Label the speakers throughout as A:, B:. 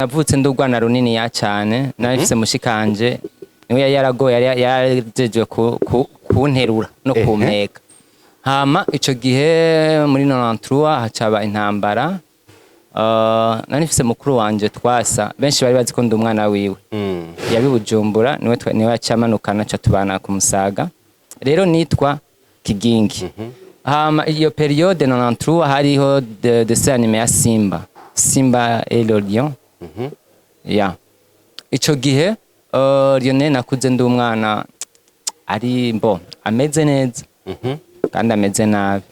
A: Navutse ndi urwana runiniya cane, nari mfise mushikanje, niwe yari yaragoye, yari yarajejwe kunterura no kumpeka. Hama ico gihe muri 93 hacaba intambara. Nari mfise mukuru wanje twasa, benshi bari bazi ko ndi umwana wiwe. Yabi Bujumbura, niwe niwe yacamanukana ca tubana ku Musaga. Rero nitwa Kigingi. Hama iyo période 93 hariho dessin animé ya Simba, Simba et le Lion. Ya, ico gihe Lionel nakuze ndi umwana ari mbo ameze neza kandi ameze nabi.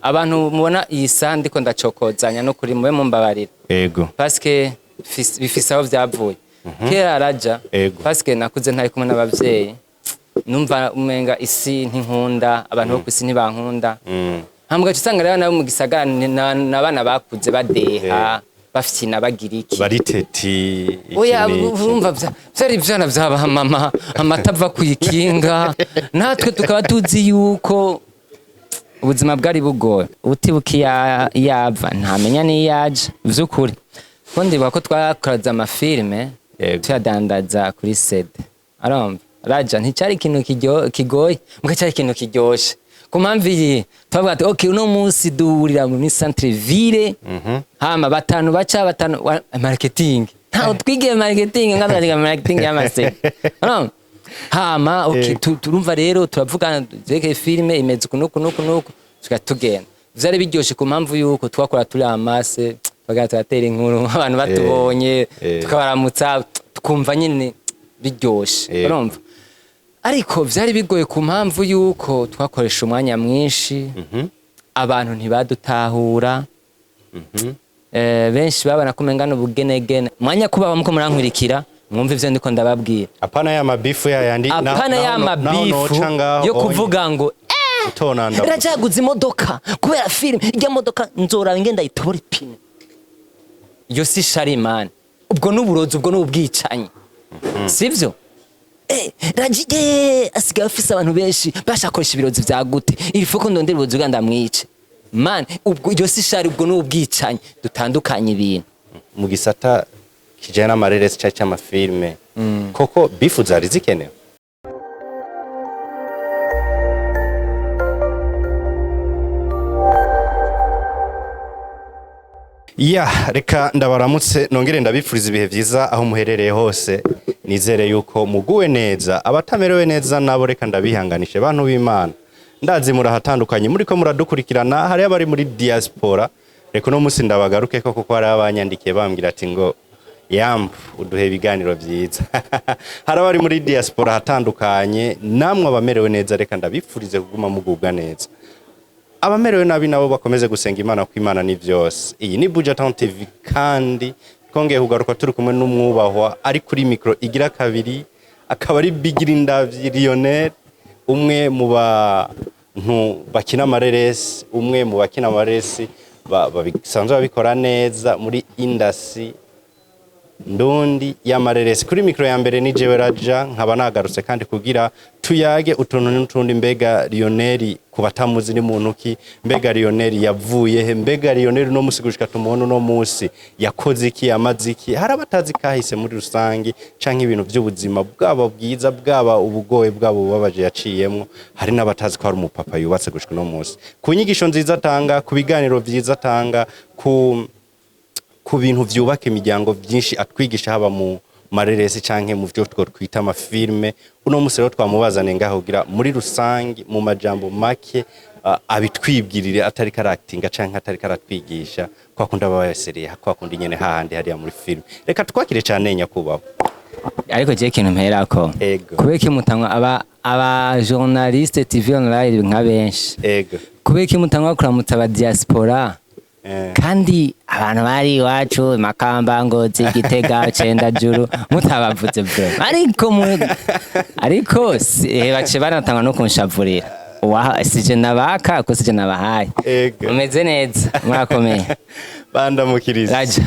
A: Abantu mubona iyi saha ndiko ndacokozanya, no kuri mube mumbabarira, parce que bifise aho vyavuye kera araja, parce que nakuze ntari kumwe n'abavyeyi, numva umenga isi ntinkunda, abantu bo kw'isi ntibankunda. Hama ugaca usanga rero nabo mu gisagara n'abana bakuze badeha, bafyina, bagira iki.
B: Bariteti iki
A: Oya.
B: n'iki.
A: Urumva vyari ivyana vya mama, amata ava kw'ikinga, natwe tukaba tuzi yuko ubuzima bwari bugoye. Utibuka iyava ntamenya n'iyaja. Vy'ukuri ko ndibuka ko twakoze amafilme, tuyadandaza kuri CD. Arumva raja nticari ikintu kigoye, muga cari ikintu kiryoshe. Ku mpamvu iyi twavuga ati: "Okay, uno munsi duhurira muri centre ville." Hama batanu baca batanu marketing, ntaho twigiye marketing, nga twiga marketing y'amaseke. Urumva? Hama okay, turumva rero turavugana zerekeye filime imeze uku nuku nuku nuku, tuga tugenda. Vyari biryoshe ku mpamvu yuko twakora turi amase, tukagira turatera inkuru, abantu batubonye tukabaramutsa, tukumva nyine biryoshe. Urumva, ariko vyari bigoye ku mpamvu yuko twakoresha umwanya mwinshi, abantu ntibadutahura. Benshi babona ko umenga n'ubugenegene. Mwanya kubaho muko murankurikira, mwumve ivyo ndiko ndababwira.
B: Apana ya mabifu ya yandi
A: Apana ya
B: naho
A: mabifu
B: noca ngaho
A: yo
B: onye.
A: kuvuga ngo
B: Utonanda.
A: Rajaguze imodoka kubera filime, irya modoka nzoraba ingenda ayitobora ipine. Iyo si sharimani, ubwo n'uburozi, ubwo n'ubwicanyi, sivyo? Raji asigaye afise abantu benshi bashakoresha ibirozi vya gute, il faut ko ndondera uburozi bwa ndamwice. Man, ubwo iyo si shari, ubwo n'ubwicanyi. Dutandukanye ibintu.
B: Mu gisata kijanye n'amareresi canke c'amafilme, koko bifu zari zikenewe? Ya, reka ndabaramutse, nongere ndabifuriza ibihe vyiza aho muherereye hose. Nizere yuko muguwe neza. Abatamerewe neza nabo reka ndabihanganishe. Bantu b'Imana, ndazi murahatandukanye muriko muradukurikirana, hariyo abari muri diaspora. Reka uno munsi ndabagarukeko kuko hariho abanyandikiye bambwira ati ngo yambu uduhe ibiganiro vyiza. Hari abari muri diaspora ahatandukanye, namwe abamerewe neza reka ndabifurize kuguma mugubwa neza. Abamerewe nabi nabo bakomeze gusenga Imana, kuko Imana ni vyose. Iyi ni Buja Town TV, kandi twongeye kugaruka turi kumwe n'umwubahwa ari kuri mikro igira kabiri, akaba ari Bigirindavyi Lionel, umwe mu bantu bakina amareresi, umwe mu bakina amareresi basanzwe babikora neza muri industry ndundi y'amareresi. Kuri mikro ya mbere ni jewe Raja, nkaba nagarutse kandi kugira tuyage utuntu n'utundi. Mbega Lionel, ku batamuzi, ni muntu ki? Mbega Lionel yavuye he? Mbega Lionel uno musi gushika tumubona uno musi yakoze iki, yamaze iki? Hari abatazi kahise muri rusange canke ibintu by'ubuzima bwaba bwiza, bwaba ubugoye, bwaba ububabaje yaciyemwo. Hari n'abatazi ko hari umupapa yubatse gushika uno musi. Ku nyigisho nziza atanga, ku biganiro vyiza atanga, ku bintu vyubaka imiryango vyinshi atwigisha, haba mu mareresi canke mu vyo two twita amafilme. Uno musi rero twamubazaniye ngaho kugira muri rusange, mu majambo make, abitwibwirire atari karakitinga canke atari karatwigisha kwa kundi aba yasereye, kwa kundi nyene hahandi hariya muri filme. Reka twakire cane nyakubahwa.
A: Ariko je ikintu mperako, kubera iki mutangwa aba journaliste TV online nka benshi, kubera iki mutangwa kuramutsa aba diaspora, kandi abantu bari iwacu Makamba, Ngozi, Gitega, Cendajuru mutabavuze bro? Ariko ariko bace banatangwa no kunshavurira. Sije nabaka ko sije nabahaye. Umeze neza, murakomeye?
B: Bandamukiriza.
A: Raja,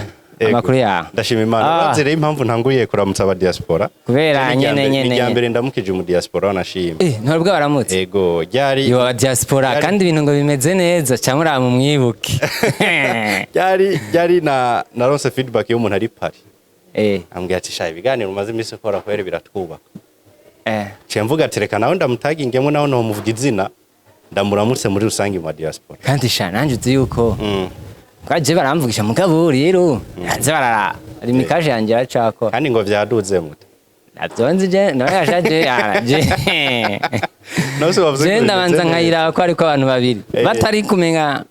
A: amakuru yawe?
B: Ndashima Imana. Urazi rero impamvu ntanguriye kuramutsa aba diaspora?
A: Kubera
B: Ni
A: nyene nyene.
B: Ni irya mbere ndamukije mu diaspora, wanashima.
A: Ntabwo baramutse.
B: Ego, ryari
A: Yo, diaspora, kandi ibintu ngo bimeze neza cyangwa uriya mumwibuke.
B: Ryari naronse feedback y'umuntu ari Paris. Ambwira ati: "Sha, ibiganiro umaze iminsi ukora kweri biratwubaka." Ciye mvuga ati: "Reka nawe ndamutagingemo, nawe nomuvuga izina, ndamuramutse muri rusange mu diaspora."
A: Kandi sha, nanje uzi yuko twaje baramvugisha, mugabo rero hanze barara rimikaje yanjye iracakora.
B: Kandi ngo vyaduze muta.
A: Navyo nzi je, nawe yashaje je.
B: Nawe se wavuze
A: Je
B: ko bimeze
A: ndabanza
B: neza.
A: nkayiraba ko ariko abantu babiri batari kumenya.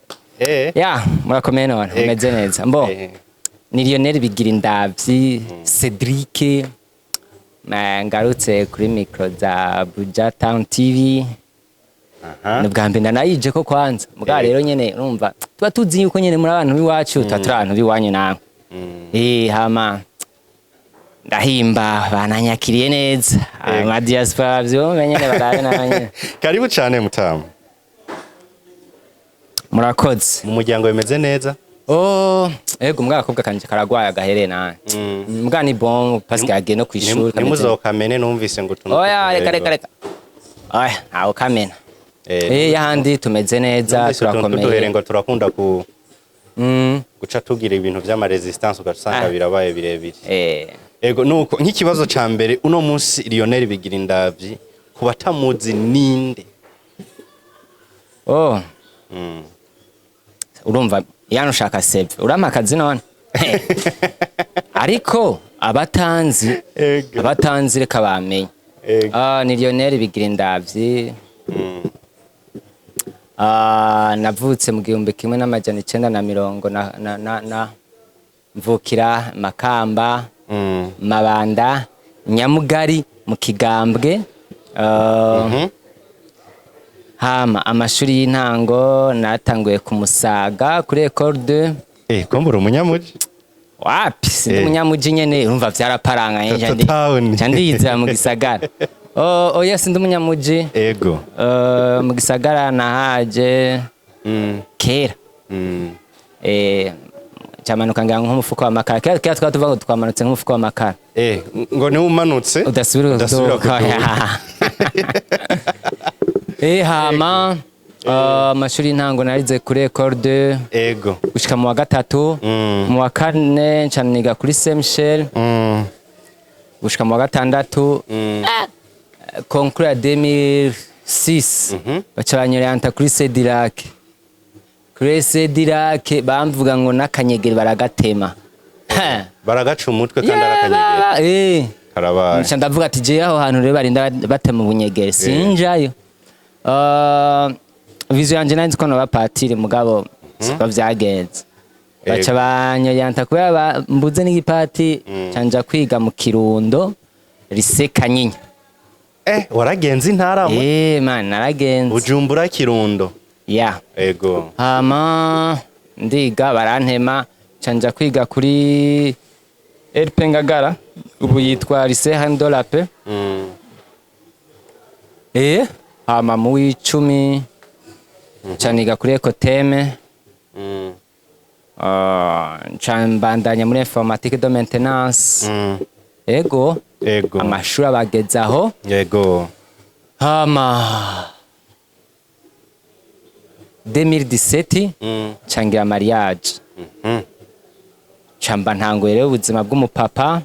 A: Ya, murakomeye none? Mumeze neza mbo? Ni Lionel Bigira Indavyi Cedric. Ngarutse kuri micro za Buja Town TV. Ni ubwa mbere nanayije ko kwanza mbwa. Rero nyene urumva tuba tuzi yuko nyene muri abantu b'iwacu, tuba turi abantu b'iwanyu nawe. Hama ndahimba bananyakiriye neza. Ama diaspora bavyumve nyene, barabe nawe nyene.
B: Karibu cane mutamu.
A: Murakoze.
B: Mu muryango bimeze neza?
A: Oh, ego, mbwa agakobwa kanje karagwaye agahere nawe. Mbwa ni bon parce que yagiye no kw'ishuri, kameze.
B: Ntimuzokamene, numvise ngo utuntu
A: Oya, reka reka reka. Oya, ntawe kamena. Yahandi tumeze neza.
B: Numvise utuntu
A: Turakomeye.
B: tuduhere ngo turakunda ku guca tugira ibintu vy'ama resistance, ugasanga birabaye birebire. Ego, nuko nk'ikibazo ca mbere uno munsi, Lionel Bigira Indavyi ku batamuzi ninde?
A: Oh. Urumva yani ushaka CV, urampa akazi none. Ariko abatanzi, abatanzi reka bamenye. Ah, ni Lionel Bigira Indavyi. Ah, navutse mu 1900 na mirongo na mvukira Makamba, Mabanda, Nyamugari, mu Kigambwe. Hama amashuri y'intango natanguye ku Musaga kuri École de
B: Eh, ko mbura umunyamuji.
A: Wapi, sindi umunyamuji nyene, urumva vyaraparanganye.
B: Toto town.
A: Nca ndiyizira mu gisagara. Oh, oya, sindi umunyamuji. Mu gisagara nahaje kera. Camanuka ngira nk'umufuko w'amakara. Kera kera twaba tuvuga ngo twamanutse nk'umufuko w'amakara.
B: Ngo niwe umanutse
A: udasubira
B: udasubira
A: kuduga.
B: Kuduga.
A: Hama amashuri y'intango narize kuri École de gushika mu wa gatatu. Mu wa kane nca niga kuri Saint Michel gushika mu wa gatandatu. Concours ya 2006 baca banyoranta kuri Cedilac. Kuri Cedilac bamvuga ngo n'akanyegeri baragatema. Ha.
B: Baragaca umutwe kandi arakanyegera. Karabaye.
A: Nca ndavuga ati jewe aho hantu rero barinda batema ubunyegeri sinjayo. Vision yanje nari nzi ko noba patiri, mugabo siko vyagenze. Baca banyoyanta kubera mbuze n'igipati, nca nja kwiga mu Kirundo, Lycée Kanyinya.
B: Waragenze intara mwe.
A: Man, naragenze.
B: Bujumbura, Kirundo.
A: Ya. Hama ndiga barantema, nca nja kwiga kuri RP Ngagara, ubu yitwa Lycée Reine de la Paix. Hama mu w'icumi nca niga kuri Ecoteme. Nca mbandanya muri informatique de maintenance. Ego. Amashuri abagezaho. Hama 2017 nca ngira mariage. Nca mba ntanguye rero ubuzima bw'umupapa.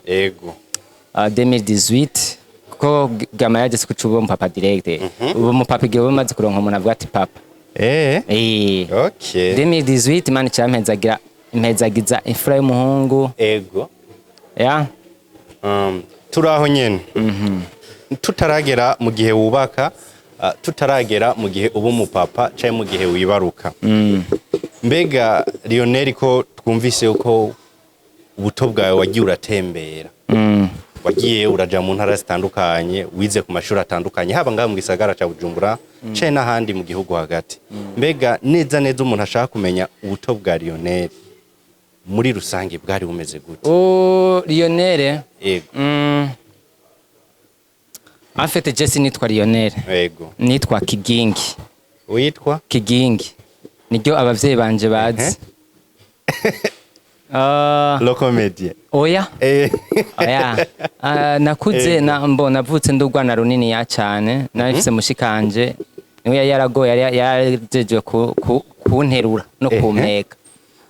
A: 2018, kuko bwa mariage si kuca uba umupapa direct. Uba umupapa igihe uba umaze kuronka umuntu avuga ati papa. 2018 Imana icampezagira, impezagiza imfura y'umuhungu. Ya.
B: Turi aho nyene, tutaragera mu gihe wubaka, tutaragera mu gihe uba umupapa canke mu gihe wibaruka. Mbega Lionel, ko twumvise uko ubuto bwawe wagiye uratembera, wagiye uraja mu ntara zitandukanye, wize ku mashuri atandukanye, haba ngaha mu gisagara ca Bujumbura canke n'ahandi mu gihugu hagati, mbega neza neza umuntu ashaka kumenya ubuto bwa Lionel muri rusange bwari bumeze gute?
A: Oh, Lionel.
B: Ego.
A: En fait, je sinitwa Lionel. Nitwa Kigingi.
B: Witwa?
A: Kigingi. Niryo abavyeyi banje bazi.
B: Le comédien?
A: Oya. Oya. Nakuze na mbo navutse ndi urwana runiniya cane. Nari mfise mushikanje. Niwe yari yaragoye, yari yarajejwe kunterura no kumpeka.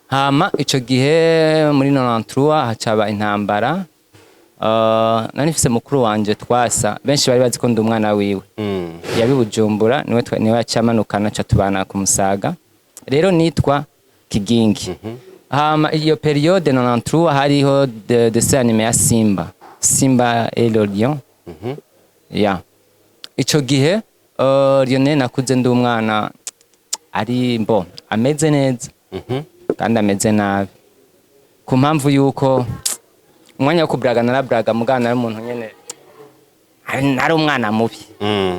A: Hama ico gihe muri 93 hacaba intambara. Nari mfise mukuru wanje twasa, benshi bari bazi ko ndi umwana wiwe. Yabi Bujumbura, niwe niwe yacamanukana ca tubana ku Musaga. Rero nitwa Kigingi. Hama iyo période 93 hariho dessin animé ya Simba, Simba et le Lion. Ya, ico gihe Lionel nakuze ndi umwana ari mbo ameze neza kandi ameze nabi, ku mpamvu yuko umwanya wo kuburaga naraburaga, mugana nari umuntu nyene nari umwana mubi,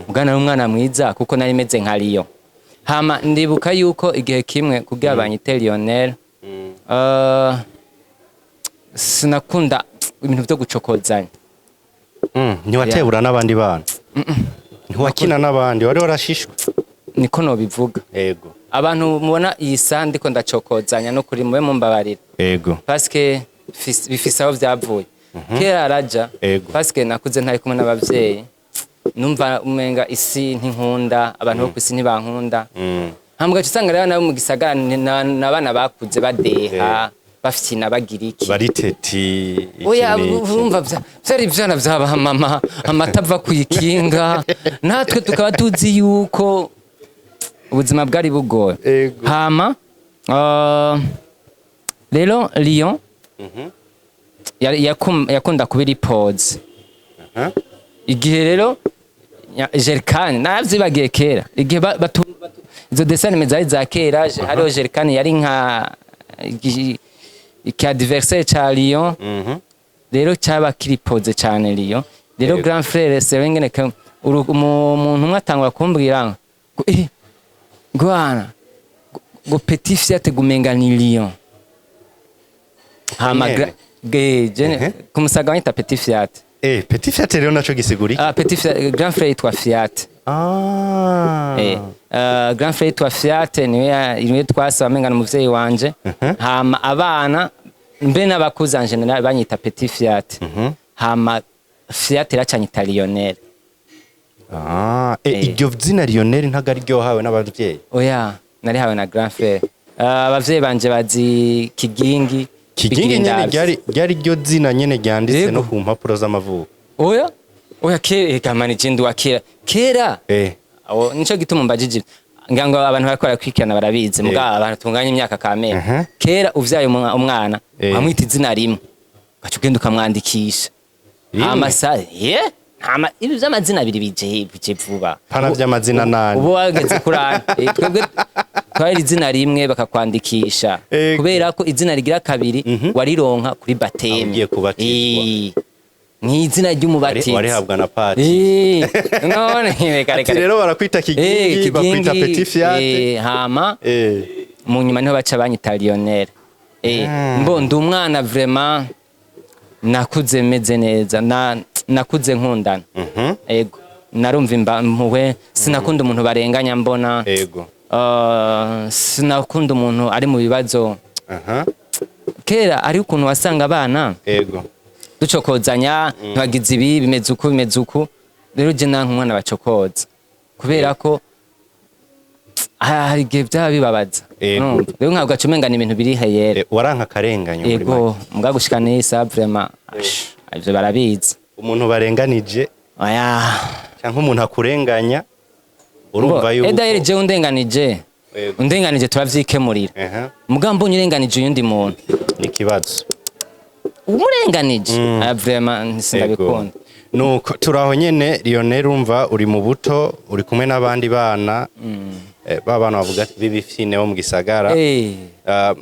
A: mugana nari umwana mwiza kuko nari meze nka Lion. Hama ndibuka yuko igihe kimwe kugira banyite Lionel, sinakunda ibintu vyo gucokozanya.
B: Ntiwatebura n'abandi bana, ntiwakina n'abandi, wari warashishwe.
A: Niko nobivuga. Abantu mubona iyi saha ndiko ndacokozanya, no kuri mube mumbabarira, parce que bifise aho vyavuye kera araja, parce que nakuze ntari kumwe n'abavyeyi, numva umenga isi ntinkunda, abantu bo kw'isi ntibankunda. Hama ugaca usanga rero nabo mu gisagara n'abana bakuze badeha, bafyina, bagira iki.
B: Bariteti iki
A: Oya.
B: n'iki.
A: Urumva vyari ivyana vya ba mama, amata ava kw'ikinga, natwe tukaba tuzi yuko ubuzima bwari bugoye. Hama rero Lion yakunda kuba iri pause. Igihe rero Jerikani naravyibagiye kera, igihe izo dessin animé zari za kera, hariho Jerikani yari nka iki adversaire ca Lion. Rero cyaba kiri posé cyane Lion rero. Grand frère sewe ngene umuntu umwe atangura kumbwira ngo gwana ngo Petit Fiat gumenga ni Lion. Hama
B: Nyene.
A: Jene kumusaga banyita Petit Fiat.
B: Petit Fiat rero naco gisigura iki?
A: Ah, Petit Fiat, grand frère yitwa Fiat. Grand frère yitwa Fiat, niwe twasaba menga n'umuvyeyi wanje. Hama abana mbe n'abakuze en général banyita Petit Fiat. Hama Fiat iracanyita Lionel.
B: Iryo zina Lionel ntago ari ryo wahawe n'abavyeyi?
A: Oya, narihawe na grand frère. Abavyeyi banje bazi Kigingi.
B: Kigingi nyene.
A: Bigirindavyi.
B: Ryari ryo zina nyene ryanditse no ku mpapuro z'amavuko?
A: Oya oya, kera kamani je ndi wa kera kera. Aho nico gituma mbajije, ngira ngo abantu bariko barakwikirana barabizi, muga abantu tunganya imyaka kamere. Kera uvyaye umwana, wamwita izina rimwe, ugaca ugenda ukamwandikisha.
B: Rimwe?
A: Amasa ye hama ibi vy'amazina abiri bije vuba.
B: Pana vy'amazina nane.
A: Ubu wageze kuri ane. Twebwe twari izina rimwe bakakwandikisha, kubera ko izina rigira kabiri warironka kuri baptême.
B: Aho ugiye kubatizwa.
A: Mw'izina ry'umubatizi.
B: Warihabwa na pati.
A: None reka reka.
B: Ati rero barakwita Kigingi, bakwita
A: Kigingi,
B: Petit Fiat.
A: Hama mu nyuma niho baca banyita Lionel. Mbo ndi umwana vraiment nakuze meze neza, nakuze nkundana. Ego, narumva impuhwe, sinakunda umuntu barenganya mbona. Sinakunda umuntu ari mu bibazo. Kera ari ukuntu wasanga abana ducokozanya, ntibagize ibi, bimeze uku, bimeze uku. Rero je nanka umwana bacokoza, kubera ko hari igihe byaba bibabaza. Urumva? Rero ntabwo gaca umenga ni ibintu biri heyere.
B: Waranka akarenganyo muri
A: Ego.
B: make.
A: Mbwa gushika n'isa vraiment ivyo barabizi.
B: Umuntu barenganije
A: Oya.
B: cyangwa umuntu akurenganya, urumva yuko
A: Edayeri jewe undenganije, undenganije turavyikemurira. Muga mbonye urenganije uyundi muntu,
B: Ni ikibazo.
A: Umurenganije, ah, vraiment sindabikunda.
B: Nuko turaho nyene Lionel, urumva uri mu buto, uri kumwe n'abandi bana, ba bana bavuga b'ibifine bo mu gisagara. Ah,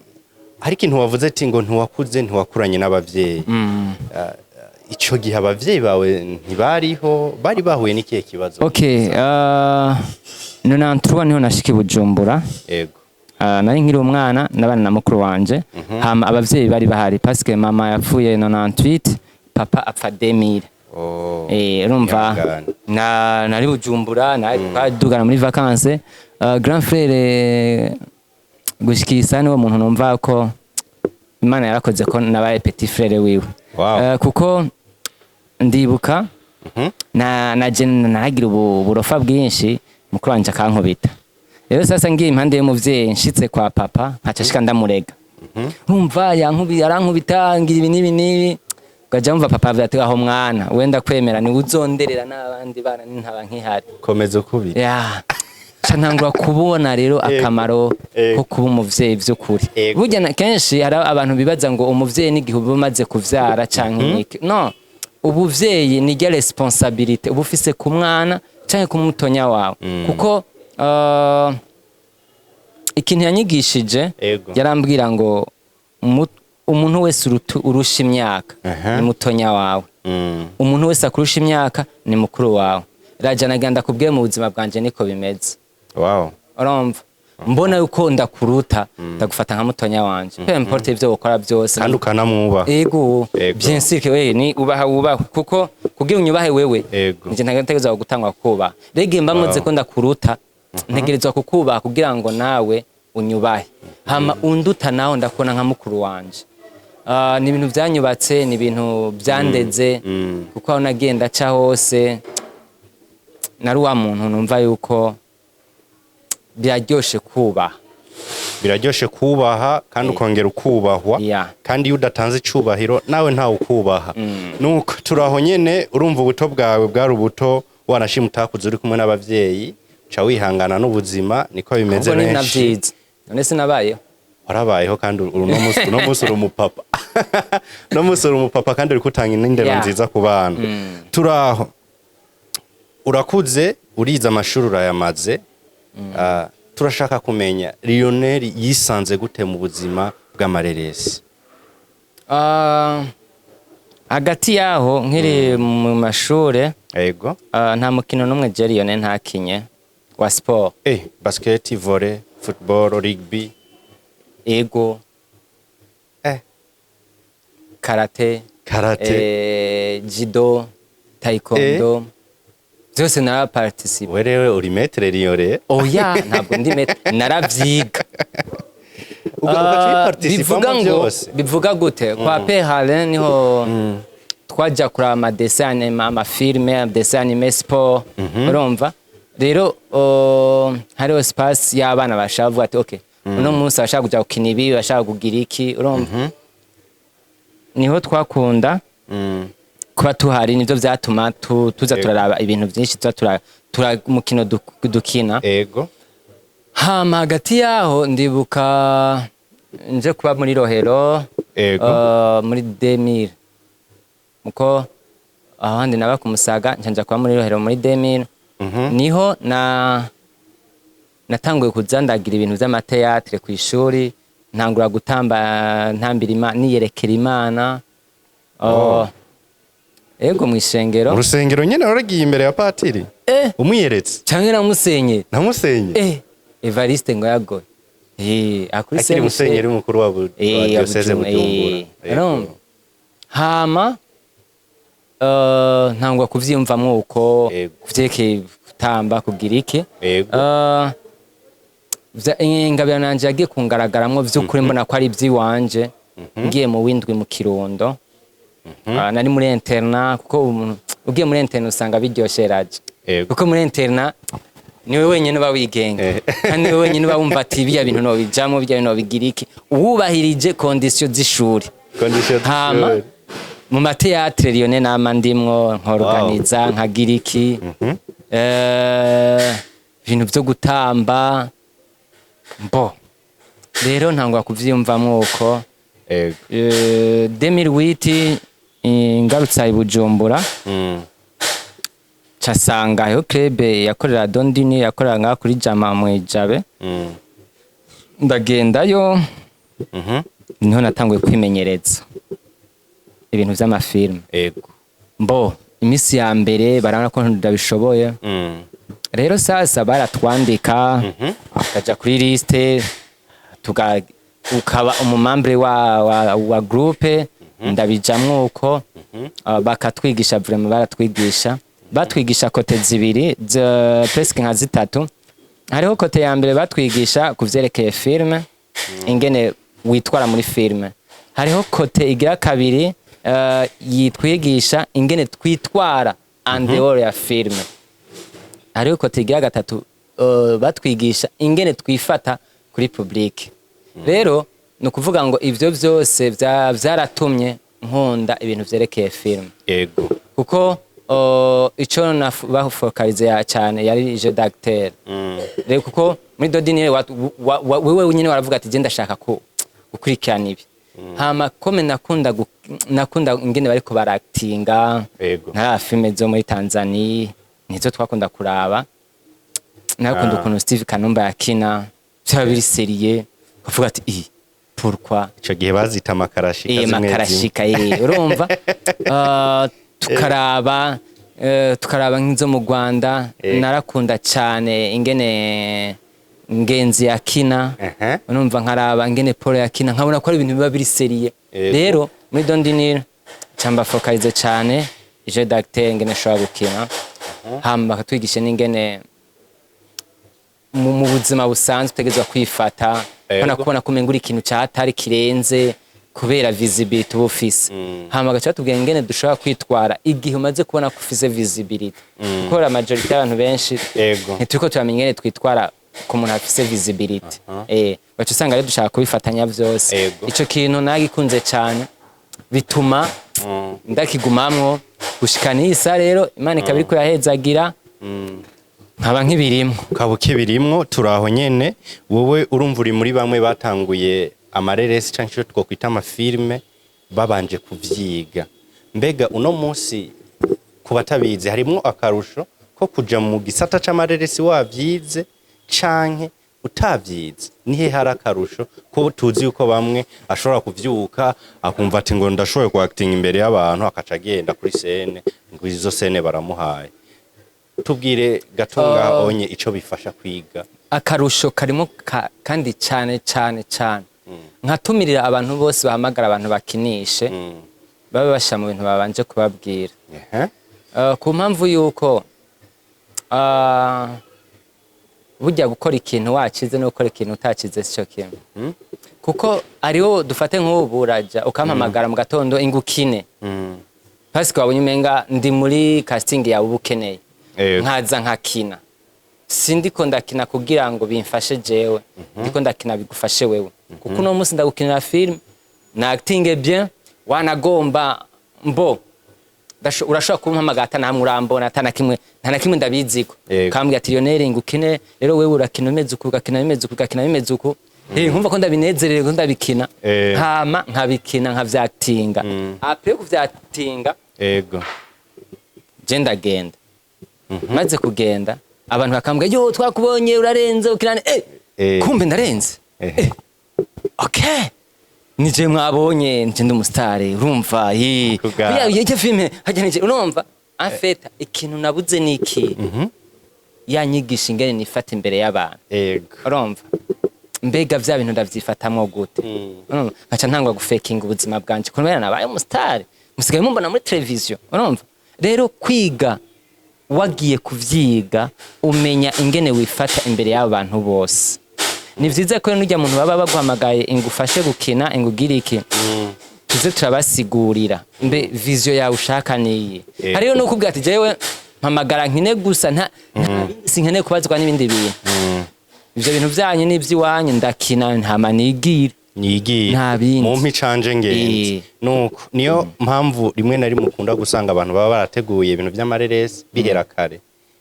B: hari ikintu wavuze ati ngo ntiwakuze, ntiwakuranye n'abavyeyi. Ico gihe abavyeyi bawe ntibariho, bari bahuye n'ikihe kibazo?
A: Okay, 93 niho nashika i Bujumbura. Nari nkiri umwana n'abana na mukuru wanje. Hama abavyeyi bari bahari, parce que mama yapfuye 98, papa apfa 2000.
B: Oh,
A: Urumva
B: ihangane.
A: na nari Bujumbura, nari twadugana muri vacances. Grand frère gushikisa niwo muntu numva ko Imana yarakoze ko nabaye petit frère wiwe. Kuko ndibuka na je naragira uburofa bwinshi, mukuru wanje akankubita. Rero sasa ngiye impande y'umuvyeyi, nshitse kwa papa nkaca shika ndamurega, urumva yankubi, arankubita, ngira ibi n'ibi n'ibi. Ugaja wumva papa avuga ati: "Aho mwana wenda kwemera ni uzonderera n'abandi bana ntaba nkihari."
B: Komeza ukubita.
A: Ya, ca ntangura kubona rero akamaro ko kuba umuvyeyi vy'ukuri. Burya kenshi hari abantu bibaza ngo umuvyeyi n'igihe uba umaze kuvyara canke niki. No, ubuvyeyi ni rya responsabilité uba ufise ku mwana canke ku mutonya wawe, kuko ikintu yanyigishije, yarambwira ngo umuntu wese urusha imyaka ni mutonya wawe, umuntu wese akurusha imyaka ni mukuru wawe. Raja nagira ndakubwiye, mu buzima bwanje niko bimeze. Urumva, mbona yuko ndakuruta, ndagufata nka mutonya wanje, peu importe ivyo ukora byose.
B: Kandi ukanamwubaha.
A: Ego. Bien sûr que we ni ubaha, wubahwe, kuko kugira unyubahe wewe, nje ntategerezwa gutangwa kubaha. Rege mba muzi ko ndakuruta, ntegerezwa kukubaha kugira ngo nawe unyubahe. Hama unduta nawe ndakubona nka mukuru wanje. Ah, ni ibintu byanyubatse, ni ibintu byandeze, kuko aho nagenda aca hose nari wa muntu numva yuko biraryoshe kubaha.
B: Biraryoshe kubaha kandi ukongera ukubahwa. Kandi iyo udatanze icubahiro, nawe ntawe ukubaha. Nuko turaho nyene, urumva ubuto bwawe bwari ubuto wanashima, utakuze uri kumwe n'abavyeyi, uca wihangana n'ubuzima, niko bimeze.
A: Ahubwo ni na
B: Benshi
A: vyiza, none sinabayeho?
B: Warabayeho, kandi uno munsi uri umupapa, uno munsi uri umupapa kandi uri gutanga n'indero nziza ku bana. Turaho, urakuze, urize amashuri, urayamaze. Ah, turashaka kumenya Lionel yisanze gute mu buzima bw'amareresi?
A: Ah, hagati yaho nkiri mu mashure, nta mukino n'umwe je Lionel ntakinye wa sport.
B: Basket, volley, football, rugby?
A: Ego. Karate.
B: Karate.
A: Judo, taekwondo, byose naraparticipe.
B: We rero uri maître Lionel.
A: Oya, ntabwo ndi maître, naravyiga.
B: Ugaca
A: Ah, bivuga
B: ubiparticipamo
A: ngo
B: byose.
A: Bivuga gute? Kwa Père Alain niho twajya kuraba amadessin animé, amafilme, dessin animé, sport. Urumva rero, hariho espace y'abana bashaka kuvuga ati: "Okay, uno munsi bashaka kuja gukina ibi, bashaka kugira iki." Urumva, niho twakunda kuba tuhari, nivyo vyatuma tuza turaraba ibintu vyinshi, tuza tura umukino dukina. Hama hagati yaho ndibuka nje kuba muri Rohero, muri 2000, muko ahandi naba ku Musaga, nca kuba muri Rohero muri 2000. Niho na natanguye kuza ndagira ibintu vy'amathéâtre kw'ishuri, ntangura gutamba, ntambira Imana, niyerekera Imana.
B: Oh.
A: Ego, mw'ishengero.
B: Mu rusengero nyene waragiye imbere ya patiri?
A: Eh.
B: Umwiyeretse?
A: Canke namusenyeri.
B: Namusenye?
A: Eh, Evariste ngo yagoye akuri
B: Akiri musenyeri mukuru wa diocèse Bujumbura.
A: Urumva? Hama ntangwa kuvyiyumvamwo uko kuvyerekeye gutamba, kugira iki. Ingabirano yanje yagiye kungaragaramwo vy'ukuri, mbona ko ari ivy'iwanje, ngiye mu windwi mu Kirundo. Ah, nari muri internat, kuko umuntu ugiye muri internat usanga biryoshe raje. Kuko muri internat niwe wenyine uba wigenga, kandi niwe wenyine uba wumva ati: "Birya bintu nobijamwo, birya bintu nobigira iki," wubahirije conditions z'ishuri.
B: Condition
A: Hama
B: z'ishuri.
A: mu mathéâtre Lionel nama ndimwo, nkorganiza, nkagira iki, ibintu vyo gutamba. Mbo rero ntangwa kuvyiyumvamwo uko. 2008 ngarutse i Bujumbura, casanga hariho club yakorera Dondini, yakorera ngaha kuri Jama mwijabe. Ndagendayo, niho natanguye kwimenyereza ibintu vy'amafilme. Mbo iminsi ya mbere barabona ko ndabishoboye. Rero sasa baratwandika, tukaja kuri liste, ukaba umumembre wa groupe. Ndabijamwo uko. Bakatwigisha, vraiment baratwigisha, batwigisha côté zibiri, presque nka zitatu. Hariho côté ya mbere batwigisha ku vyerekeye filme, ingene witwara muri filme. Hariho côté igira kabiri, yitwigisha ingene twitwara en dehors ya filme. Hariho côté igira gatatu, batwigisha ingene twifata kuri public. Rero ni ukuvuga ngo ivyo vyose vyaratumye nkunda ibintu vyerekeye film, kuko ico bafokalize ya cyane yari jeu d'acteur. Rero kuko muri dodini wewe nyine waravuga ati je ndashaka ko gukurikirana ibi. Hama comme nakunda ingene bariko baractinga, nka filme zo muri Tanzania nizo twakunda kuraba. Nakunda ukuntu Steve Kanumba yakina, byaba biri sérieux, ukavuga ati i pourquoi.
B: Ico gihe bazita amakarashika.
A: Eh.
B: Zimwe zimwe.
A: Makarashika, eh, urumva. Tukaraba nk'izo mu Rwanda. Narakunda cyane ingene Ngenzi yakina. Urumva, nkaraba ingene Paul yakina, nkabona ko ari ibintu biba biri sérieux. Rero muri Dondinir camba focalize cyane jeu d'acteur, ingene nshobora gukina. Hama bakatwigisha n'ingene mu buzima busanzwe utegerezwa kwifata. Kubona kubona ko umenga uri ikintu cyatari kirenze kubera visibility uba ufise. Hama bagaca batubwira ingene dushobora kwitwara igihe umaze kubona ko ufise visibility, kuko la majorité y'abantu benshi ntituriko turamenya ingene twitwara ku muntu afise visibility. Baca usanga rero dushaka kubifatanya vyose. Ico kintu nagikunze cyane, bituma ndakigumamwo gushika n'isa. Rero Imana ikaba iriko irahezagira, nkaba nkibirimwo.
B: Ukaba ukibirimwo. Turaho nyene, wowe urumva uri muri bamwe batanguye amareresi canke ico twokwita amafilme babanje kuvyiga. Mbega uno munsi ku batabizi, harimwo akarusho ko kuja mu gisata c'amareresi wavyize canke utavyize? Nihe hari akarusho, ko tuzi yuko bamwe ashobora kuvyuka akumva ati ngo ndashoboye ku acting imbere y'abantu, akaca agenda kuri scène, ngo izo scène baramuhaye? Tubwire gato ngaho onye ico bifasha kwiga.
A: Akarusho karimo kandi cyane cyane cyane, nkatumirira abantu bose bahamagara abantu bakinishe, babe bashyira mu bintu babanje kubabwira. Ku mpamvu yuko burya gukora ikintu wakize no gukora ikintu utakize sico kimwe, kuko ariwo dufate nk'ubu uraja ukampamagara mu gatondo ingo ukine, parce que wabonye umenga ndi muri casting yawe uba ukeneye. Nkaza nkakina, sindiko ndakina kugira ngo bimfashe jewe, ndiko ndakina bigufashe wewe, kuko uno munsi ndagukinira film na acting bien, wanagomba mbo urashobora kumpamagara ata namwe urambona, ata na kimwe, nta na kimwe ndabiziko. Kambwira ati Lionel, ngo ukine. Rero wewe urakina umeze uku, ugakina bimeze uku, ugakina bimeze uku. Nkumva ko ndabinezerewe ko ndabikina. Hama nkabikina, nkavyactinga. Après kuvyactinga, je ndagenda. Maze kugenda, abantu bakambwira yo twakubonye urarenze ukirane. Kumbe ndarenze. Okay, nije mwabonye, nje ndi umusitari, urumva yi.
B: Kuga.
A: Iyo filme hajya nije, urumva. En fait ikintu nabuze ni iki? Yanyigisha ingene nifata imbere y'abantu. Urumva, mbega vya bintu ndavyifatamwo gute? Urumva, nkaca ntangwa gufekinga ubuzima bwanje kubera nabaye umusitari, musigaye mumbona muri televiziyo. Urumva rero, kwiga wagiye kuvyiga, umenya ingene wifata imbere y'abo bantu bose. Ni vyiza ko n'urya muntu baba baguhamagaye ingufashe gukina, ingugire iki, tuze turabasigurira mbe vision yawe ushaka niyi. Hariyo no kubwira ati jewe mpamagara nkine gusa, nta sinkeneye kubazwa n'ibindi bintu. Ivyo bintu vyanyu n'ivy'iwanyu, ndakina ntama nigire.
B: Nigiye.
A: Nta bindi.
B: Mumpe icanje ngenzi. Nuko niyo mpamvu rimwe na rimwe ukunda gusanga abantu baba barateguye ibintu vy'amareresi bihera kare,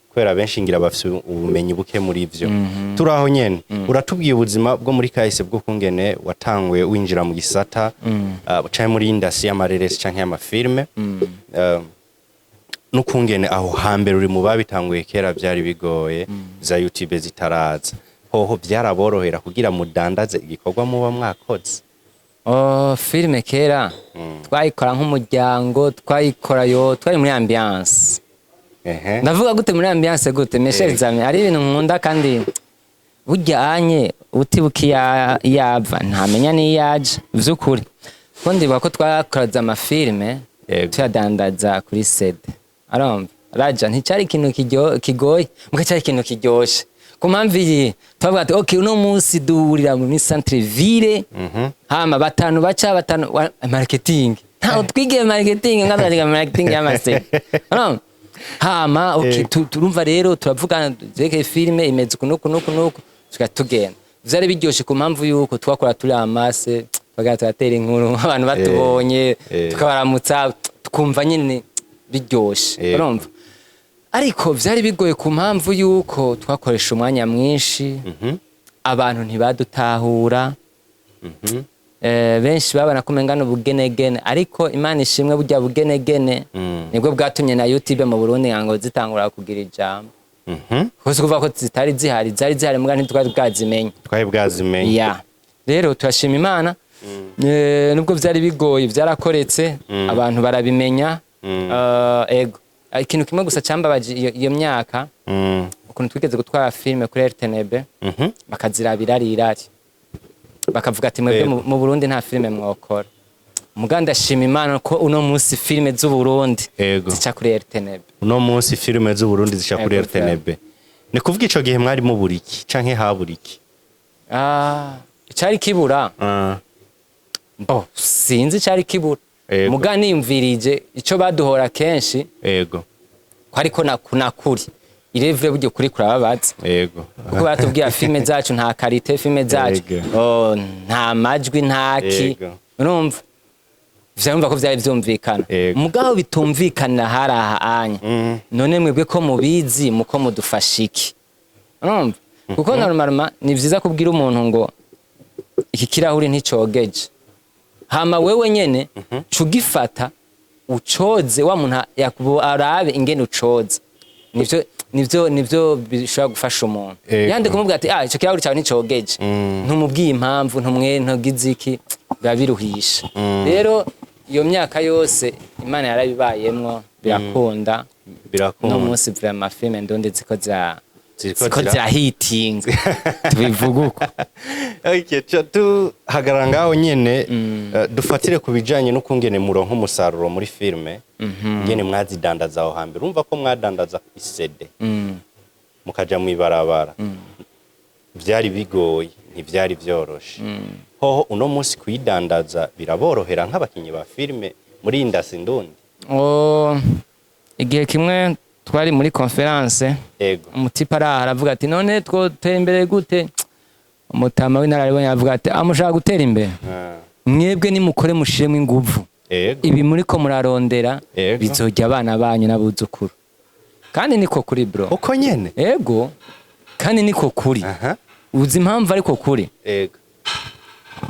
B: kubera benshi ngira bafise ubumenyi buke muri vyo. Turi aho nyene, uratubwiye ubuzima bwo muri kahise bwo kungene watanguye winjira mu gisata canke muri industry y'amareresi canke y'amafilme, n'ukungene aho hambere uri mu babitanguye kera vyari bigoye, za YouTube zitaraza, hoho vyaraborohera kugira mudandaze igikorwa muba mwakoze?
A: Oh, filime kera twayikora nk'umuryango, twayikora yo twari muri ambiance. Ndavuga gute muri ambiance gute, mes chers amis? Ari ibintu nkunda, kandi burya anye utibuka iyava ntamenya n'iyaje vy'ukuri. Ko ndibuka ko twakoze amafilme tuyadandaza kuri CD, arumva raja nticari ikintu kigoye, muga cari ikintu kiryoshe. Ku mpamvu iyi twavuga ati okay, uno munsi duhurira muri centre ville, hama batanu baca batanu marketing, ntaho twigiye marketing, nkazaga marketing y'amasede, urumva. Hama okay, turumva rero turavugana zerekeye filime imeze uku nuku nuku nuku, tuga tugenda. Vyari biryoshe ku mpamvu yuko twakora turi amase, Twagenda turatera inkuru, abantu batubonye tukabaramutsa, tukumva nyine biryoshe. Urumva, ariko vyari bigoye ku mpamvu yuko twakoresha umwanya mwinshi, abantu ntibadutahura. Benshi babona ko umenga ubugenegene, ariko Imana ishimwe, burya bugenegene nibwo bwatumye na YouTube mu Burundi ngo zitangura kugira ijambo. Kuko si kuvuga ko zitari zihari, zari zihari, muga ntitwari bwazimenye.
B: Twari bwazimenye.
A: Ya, rero turashima Imana. Nubwo vyari bigoye, vyarakoretse, abantu barabimenya. Ego, ikintu kimwe gusa cambabaje iyo myaka, ukuntu twigeze gutwara filime kuri RTNB, bakaziraba irari irari, bakavuga ati: "Mwebwe mu Burundi nta filime mwokora." Muga ndashima Imana ko uno munsi filime z'u Burundi zica kuri RTNB.
B: Uno munsi filime z'Uburundi zica kuri RTNB. Ni kuvuga ico gihe mwari mubura iki canke habura iki?
A: Ah, icari kibura, bo sinzi icari kibura. Muga niyumvirije ico baduhora kenshi, ko ariko nakuri irevure, buryo kuri kurababaza, kuko baratubwira filime zacu nta qualité, filime zacu oh, nta majwi, nta ki. Urumva, vyarumva ko vyari vyumvikana. Mugabo bitumvikana hari aha anya. None mwebwe ko mubizi, muko mudufasha iki? Urumva, kuko normalement ni vyiza kubwira umuntu ngo iki kirahuri nticogeje, hama wewe nyene cugifata ucoze, wa muntu arabe ingene ucoza. Nivyo bishobora gufasha umuntu. Yandi kumubwira ati: "Ah, ico kirahuri cyawe nticogeje," ntumubwiye impamvu, ntumwe ntugize iki, biba biruhisha. Rero iyo myaka yose Imana yarabibayemwo, birakunda.
B: Birakunda.
A: No munsi vraiment filime ndundi ziko za
B: Ziriko
A: ziko zirahitinga, tubivuga uko.
B: Okay, tuhagarara ngaho nyene, dufatire ku bijanye n'ukungene muronka umusaruro muri filime, ingene mwazidandaza aho hambere. Urumva ko mwadandaza i CD, mukaja mw'ibarabara, vyari bigoye, ntivyari vyoroshe. Hoho uno munsi kuyidandaza biraborohera nk'abakinyi ba filime muri indasi ndundi?
A: Oh, igihe kimwe twari muri conférence, umutipe araha aravuga ati: "None twotera imbere gute?" Umutama w'inararibonye aravuga ati: "Amushaka gutera imbere, mwebwe nimukore, mushiremo inguvu. Ibi muriko murarondera bizojya abana banyu n'abuzukuru." Kandi niko kuri, bro.
B: Uko nyene?
A: Ego, kandi niko kuri. Uzi impamvu ariko kuri?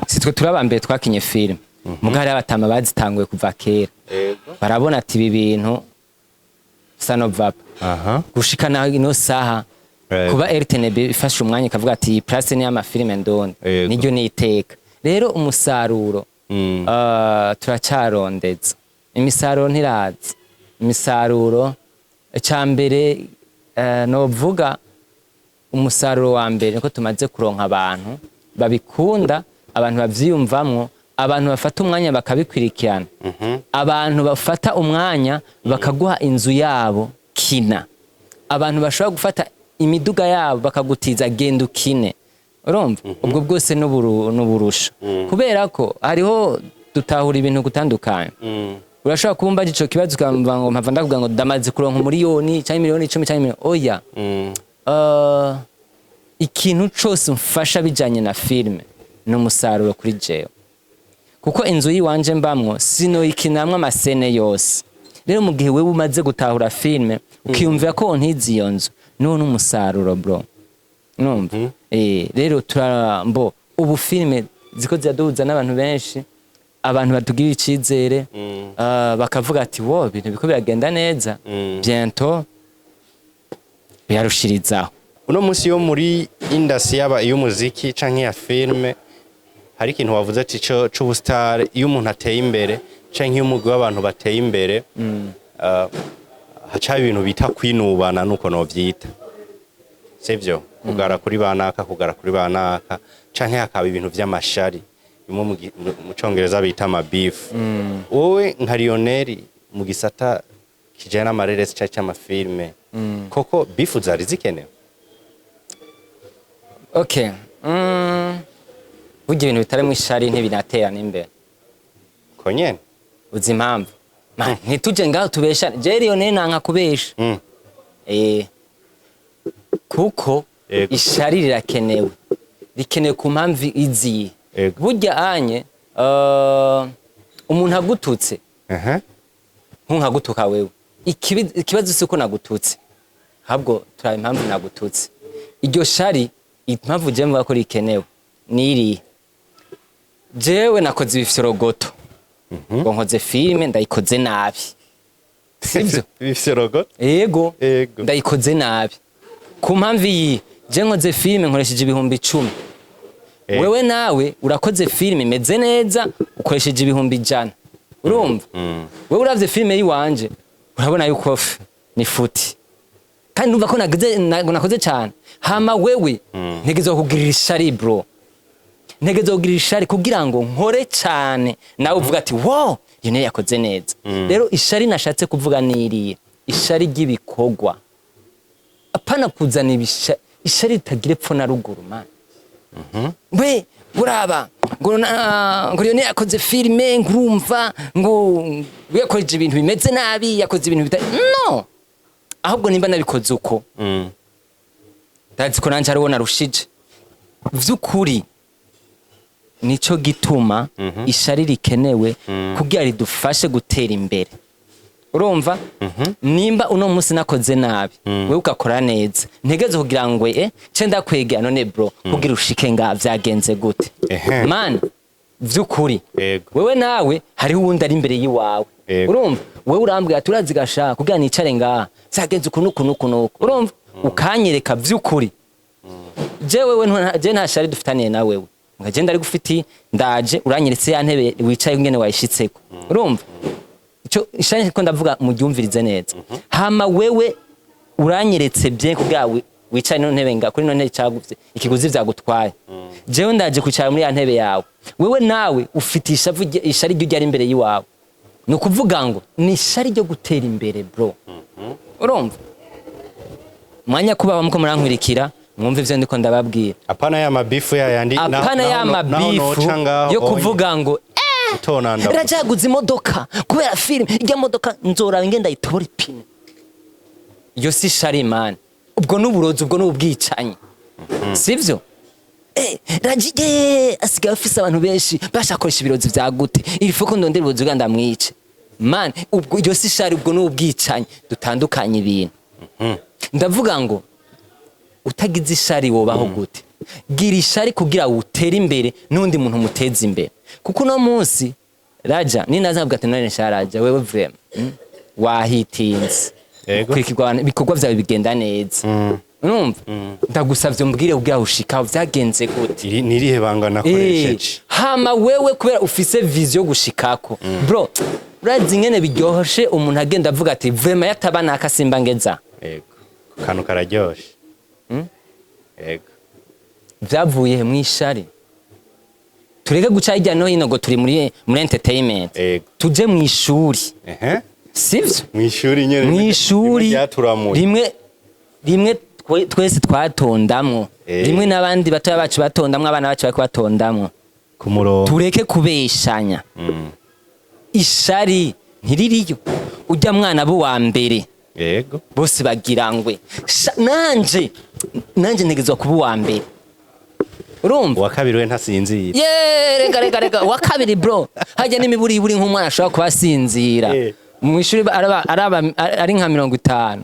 A: Si twe turi aba mbere twakinye filime, muga hariho abatama bazitanguye kuva kera. Barabona ati ibi bintu sanovapa gushika naho ino saha, kuba RTNB ifashe umwanya ikavuga ati iyi place ni y'amafilime ndundi, niryo ni iteka. Rero umusaruro, turacarondeza imisaruro, ntiraza imisaruro. Icya mbere, novuga umusaruro wa mbere niko tumaze kuronka abantu babikunda, abantu bavyiyumvamwo, abantu bafata umwanya bakabikurikirana, abantu bafata umwanya bakaguha inzu yabo kina, abantu bashobora gufata imiduga yabo bakagutiza genda ukine. Urumva, ubwo bwose n'uburusha, kubera ko hariho dutahura ibintu gutandukanye. Urashobora kumva ico kibazo ukamva ngo mpava ndakubwira ngo ndamaze kuronka umuriyoni canke miliyoni 10 canke miliyoni, oya. Ikintu cose mfasha bijanye na filime ni umusaruro kuri jewe, kuko inzu yiwanje mbamwo sinoyikinamwo ama scènes yose. Rero mu gihe wewe umaze gutahura filime, ukiyumvira ko ntizi iyo nzu, none umusaruro, bro, numva rero turambo ubu filime ziko ziraduhuza n'abantu benshi, abantu batugirira icizere, bakavuga ati: "Wo, ibintu biko biragenda neza, bientôt birarushirizaho."
B: Uno munsi yo muri indasi, yaba iy'umuziki canke iya filime, hari ikintu wavuze ati co c'ubustar. Iyo umuntu ateye imbere canke iyo umugwi w'abantu bateye imbere, haca ibintu bita kwinubana, nuko novyita, sivyo? Kugara kuri banaka, kugara kuri banaka, canke hakaba ibintu vy'amashari, bimwe mu congereza bita ama beef. Wowe nka Lionel, mu gisata kijanye n'amareresi canke c'amafilme, koko beef zari zikenewe?
A: Okay, burya ibintu bitarimo ishari ntibinatera n'imbere.
B: Ko nyene?
A: Uzi impamvu? Man, ntituje ngaho tubeshane, je Lionel nanka kubesha. Kuko ishari rirakenewe, rikenewe ku mpamvu iziye. Burya anye Umuntu agututse, nkunkagutuka wewe, ikibazo si uko nagututse, ahubwo turaba impamvu nagututse. Iryo shari, impamvu jewe mvuga ko rikenewe ni iriya: jewe nakoze ibifyorogoto, ngo nkoze filime, ndayikoze nabi, sivyo?
B: Ibifyorogoto.
A: Yego.
B: Yego.
A: Ndayikoze nabi ku mpamvu iyi: je nkoze filime nkoresheje 10,000. Wewe nawe urakoze filime imeze neza, ukoresheje 100,000. Urumva, wewe uravye filime yiwanje urabona yuko ni futi, kandi numva ko nakoze cyane. Hama wewe ntegerezwa kugirira ishari, bro, ntegerezwa kugirira ishari kugira ngo nkore cyane, nawe uvuga ati: "Wow, iyo niyo yakoze neza." Rero ishari nashatse kuvuga ni iriya ishari ry'ibikorwa, apana kuzana ishari ritagira epfo na ruguru, man. We uraba ngo ngo Lionel yakoze filime, ngo urumva ngo yakoze ibintu bimeze nabi, yakoze ibintu bita no. Ahubwo nimba nabikoze uko, ndazi ko nanje ariwo narushije vy'ukuri. Nico gituma ishari rikenewe kugira ridufashe gutera imbere. Urumva, nimba uno munsi nakoze nabi, wewe ugakora neza, ntegeze kugira ngo ce ndakwegera: "None bro, kugira ushike nga vyagenze gute?" Man, vy'ukuri, wewe nawe hariho uwundi ari imbere y'iwawe. Urumva, wewe urambwira ati: "Urazi gasha, kugira nicare ngaha vyagenze uku n'uku n'uku n'uku." Urumva, ukanyereka vy'ukuri. Je wewe je nta shari dufitaniye na wewe, nga je ndari gufiti, ndaje uranyeretse ya ntebe wicaye ingene wayishitseko. Urumva ico ishari ko ndavuga, muryumvirize neza. Hama wewe uranyeretse bye kugira wicaye no ntebe nga kuri no ntebe caguvye ikiguzi vyagutwaye. Jewe ndaje kwicara muri ya ntebe yawe, wewe nawe ufite ishavu ishari ryo ryari imbere yiwawe. Ni ukuvuga ngo ni ishari ryo gutera imbere, bro. Urumva, mwanya kuba muko murankurikira, mwumve ivyo ndiko ndababwira.
B: Apana ya mabifu ya yandi.
A: Apana ya
B: naho
A: mabifu
B: noca ngaho
A: yo
B: onye,
A: kuvuga ngo
B: utonanda.
A: Rajaguze imodoka kubera filime, irya modoka nzoraba ingenda ayitobora ipine. Iyo si shari, man, ubwo n'uburozi, ubwo n'ubwicanyi, sivyo? Rajiye asigaye afise abantu benshi bashakoresha ibirozi vya gute, il faut ko ndondera uburozi bwa ndamwice. Man, ubwo iryo si shari, ubwo n'ubwicanyi. Dutandukanye ibintu. Ndavuga ngo utagize ishari wobaho gute? Gira ishari kugira utere imbere n'undi muntu muteze imbere, kuko uno munsi Raja ninaza nkavuga ati: "None sha Raja, wewe vraiment, wahitinze." Kurikirwa ibikorwa vyawe bigenda neza. Urumva, ndagusavye umbwire kugira ushika vyagenze gute.
B: Iri ni irihe banga nakoresheje?
A: Hama wewe kubera ufise vision yo gushikako, bro, urazi ingene biryohoshe umuntu agenda avuga ati: "Vraiment, yataba nakasimba ngeza."
B: Yego, kantu kararyoshe. Yego.
A: Vyavuye he? Mw'ishari. Tureke guca hirya no hino ngo turi muri entertainment. Tuje mw'ishuri. Sivyo?
B: Mw'ishuri nyene.
A: Mw'ishuri.
B: Rimwe ryaturamuye.
A: Rimwe rimwe twese twatondamwo. Rimwe n'abandi batoya bacu batondamwo, abana bacu bariko batondamwo.
B: Ku murongo.
A: Tureke kubeshanya. Ishari ntiririyo ujya mwana bo wa mbere. Bose bagira ngwe: Nanje ntegezwa kuba uwa mbere." Urumva?
B: Uwa kabiri we ntasinzira.
A: Ye, reka reka reka, uwa kabiri, bro, hajya n'imiburiburi nk'umwana ashobora kuba asinzira. Mu ishuri ari nka 50.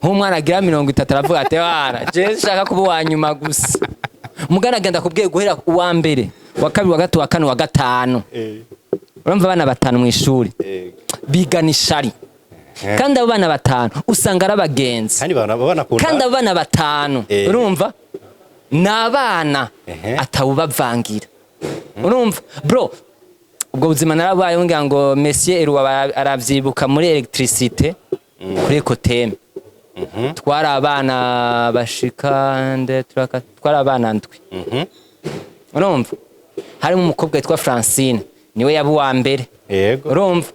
A: Nk'umwana agira 30 aravuga ati: "Wana, je nshaka kuba uwa nyuma gusa." Mugana agenda kubwiye guhera uwa mbere, uwa kabiri, uwa gatatu, uwa kane, uwa gatanu. Urumva, abana batanu mu ishuri bigana ishari. Kandi abo bana batanu usanga ari abagenzi.
B: Kandi banakunda.
A: Kandi abo bana batanu, urumva, ni abana atawubavangira. Urumva, bro, ubwo buzima narabayeho, ngira ngo Monsieur Eruwa aravyibuka, muri électricité kuri Ecoteme. Twari abana bashika nde twari abana ndwi. Urumva, harimo umukobwa witwa Francine, niwe yaba uwa mbere. Urumva,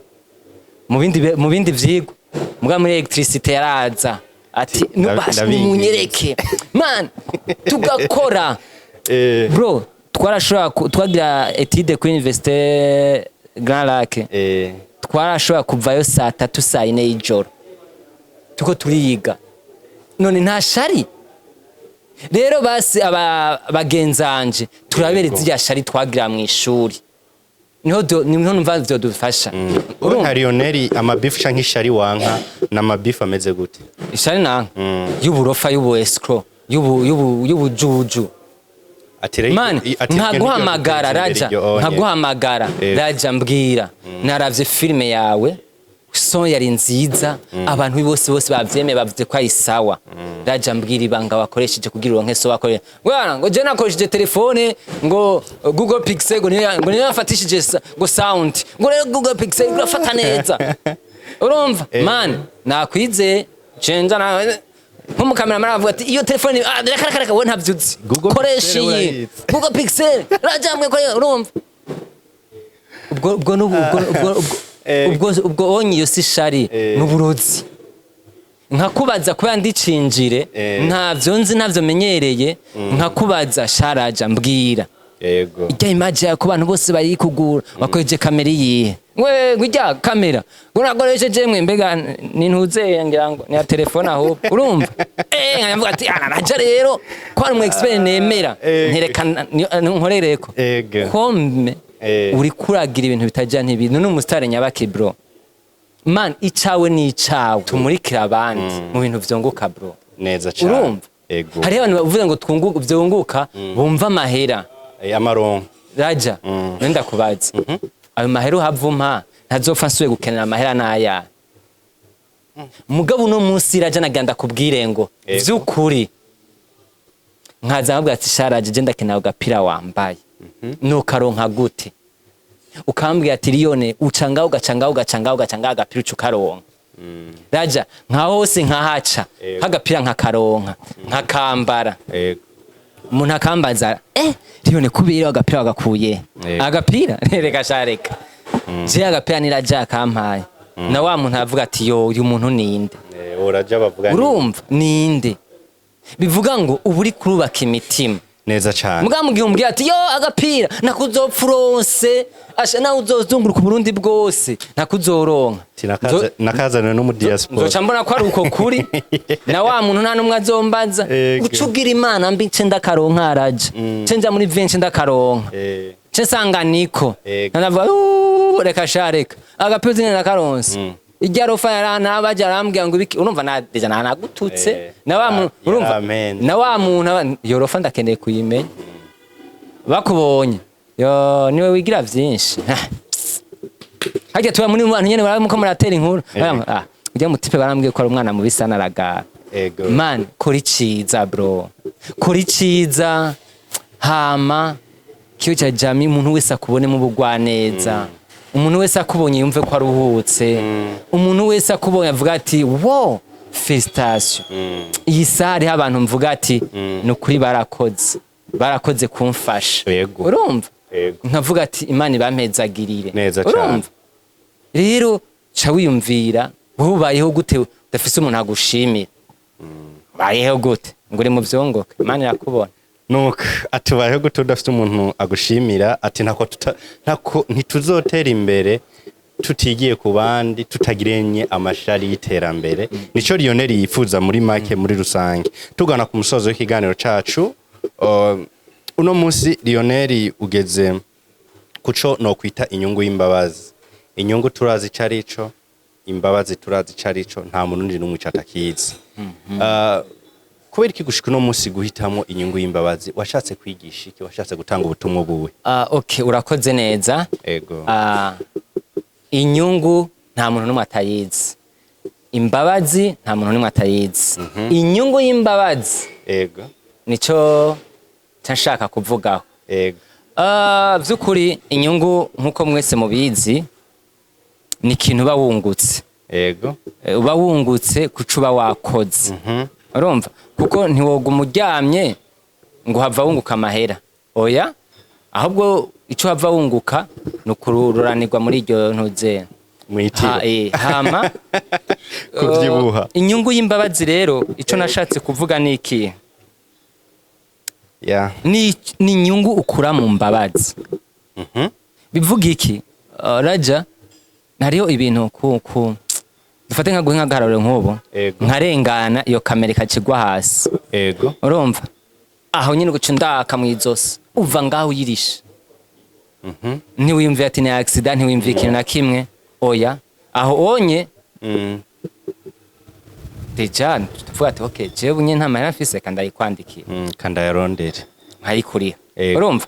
A: mu bindi vyigwa, muga muri électricité yaraza ati: "Nubasha
B: Ndabinginze."
A: Nimunyereke, man, tugakora. Bro, twarashobora twagira étude kuri université Grand Lac. Twarashobora kuvayo saa 3, saa 4 y'ijoro tuko turiga. None nta shari rero? Basi aba bagenzanje turabere zirya shari twagira mu ishuri. Niho numva vyodufasha.
B: Wowe nka Lionel, amabifu canke ishari wanka ni amabifu ameze gute?
A: Ishari nanka y'uburofa, y'ubu escroc, y'ubu y'ubujuju.
B: Ati rero
A: Man,
B: ati iryo
A: nkaguhamagara
B: ntiryo
A: Raja,
B: iryo onye.
A: Nkaguhamagara, Raja, mbwira, naravye filime yawe, son yari nziza, abantu bose bavyemeye, bavuze ko ari sawa. Raja, mbwira ibanga wakoresheje kugira uronke so wakoresheje. Bwana, ngo je nakoresheje telefone ngo Google Pixel, ngo niyo yafatishije ngo sound, ngo rero Google Pixel urafata neza. Urumva, man, nakwizeye cenza na nk'umukameramani avuga ati iyo telefone, ah, reka reka reka, wowe ntavyuzi.
B: Google
A: Koresha
B: Pixel
A: iyi
B: urayizi.
A: Google Pixel, Raja, mwe kore. Urumva, ubwo ubwo ubwo ubwo ubwo ubwo onye iyo si shari, n'uburozi. Nkakubaza kubera ndicinjire, ntavyo nzi, ntavyo menyereye, nkakubaza: sharaja, mbwira, ijya image yawe ku bantu bose bayikugura, wakoresheje kamera iyihe? We ngo ijya kamera ngo nakoresheje mwe, mbega ni ntuzeye, ngira ngo ni ya telefone ahubwo. Urumva, nkavuga ati ana Raja rero ko ari umu expert nemera, nterekana nkorereko kome. Uri kuragira ibintu bitajya ntibintu ni umusitari nyabaki, bro. Man, icawe ni icawe, tumurikira abandi mu bintu vyunguka, bro.
B: Neza cane.
A: Urumva, hariho abantu bavuga ngo twunguka, vyunguka, bumva amahera.
B: Amaronko.
A: Raja, nenda kubaza, ayo mahera uhavuma ntazopfa nsubiye gukenera amahera n'aya mugabo. Uno munsi, Raja, nagira ndakubwire ngo vy'ukuri nkaza nkabwira ati: sharaje, je ndakenera agapira wambaye, nukaronka gute? Ukambwira ati: Liyone, uca ngaho, ugaca ngaho, ugaca ngaho, ugaca ngaho, agapira uca ukaronka. Raja, nka hose nkahaca, nk'agapira nkakaronka, nkakambara, umuntu akambaza: Liyone, kubera agapira wagakuye? Agapira, reka sha, reka, je agapira ni Raja akampaye. Na wa muntu avuga ati: yo, uyu muntu ninde?
B: Uraja bavuga
A: Urumva, ninde? Bivuga ngo uba uri kurubaka imitima.
B: Neza cane.
A: Muga mu gihe umbwira ati: yo, agapira nakuzopfa uronse, asha nawe uzozunguruka Uburundi bwose nakuzoronka.
B: Ati nakazaniwe no mu diaspora.
A: Nzoca mbona ko ari uko kuri na wa muntu nta n'umwe azombaza. Uca ugira imana mbi, nce ndakaronka, araja nce nja muri vinci ndakaronka, nce nsanga niko. Ndavuga: "Uuuu, reka sha, reka, agapira uzi nakaronse ijya rofa yaranabaje arambwira ngo ibiki." Urumva, na déjà nanagututse. Na wa muntu, urumva,
B: Yaramenze.
A: na wa muntu iyo rofa ndakeneye kuyimenya. Bakubonye yo niwe wigira vyinshi, harya tuba muri bantu nyene baramuko muratera inkuru. Ah, ujya mutipe barambwiye ko ari umwana mubi sana, aragara. Man, kora iciza, bro, kora iciza, hama kiyo cya jami, umuntu wese akubonemo ubugwaneza, umuntu wese akubonye yumve ko aruhutse, umuntu wese akubonye avuga ati: wo, félicitation. Iyi saha hariho abantu mvuga ati: ni ukuri barakoze, barakoze kumfasha. Urumva, nkavuga ati: Imana ibampezagirire.
B: Neza cane.
A: Urumva rero, ca wiyumvira wowe ubayeho gute udafise umuntu agushimira? Ubayeho gute ngo uri mu vyongoke? Imana irakubona.
B: Nuko atubayeho gute udafite umuntu agushimira? Ati ntako ntituzotera imbere tutigiye ku bandi, tutagiranye amashari y'iterambere. Nico Lionel yifuza muri make. Muri rusange, tugana ku musozo w'ikiganiro cacu, uno munsi Lionel ugeze kuco no kwita inyungu y'imbabazi. Inyungu turazi ico arico, imbabazi turazi ico arico, nta murundi n'umwe ico atakizi. Kubera iki gushika uno munsi guhitamo inyungu y'imbabazi? Washatse kwigisha iki? Washatse gutanga ubutumwa buwe?
A: Okay, urakoze neza. Inyungu nta muntu n'umwe atayizi, imbabazi nta muntu n'umwe atayizi. Inyungu y'imbabazi nico nshaka kuvugaho. Vy'ukuri inyungu, nk'uko mwese mubizi, ni ikintu uba wungutse. Uba wungutse kuco uba wakoze. Urumva, kuko ntiwoguma uryamye ngo hava wunguka amahera, oya, ahubwo ico hava wunguka ni ukururanirwa muri iryo ntuze.
B: Mwitiro.
A: Hama
B: Kuvyibuha.
A: Inyungu y'imbabazi rero, ico nashatse kuvuga ni iki? Ni inyungu ukura mu mbabazi. Bivuga iki? Raja, hariho ibintu ku dufate nka guha nk'agaharuro nk'ubu, nkarengana iyo kamera ikacigwa hasi. Urumva, aho nyine guca ndaka mu izosi, uva ngaho uyirisha. Ntiwiyumviye ati ni accident, ntiwiyumviye ikintu na kimwe. Oya, aho onye déjà tuvuga ati okay, jewe nyine nta mahera mfise, kandi ayikwandikiye.
B: Kandi ayarondere.
A: Nkayikuriha.
B: Ego.
A: Urumva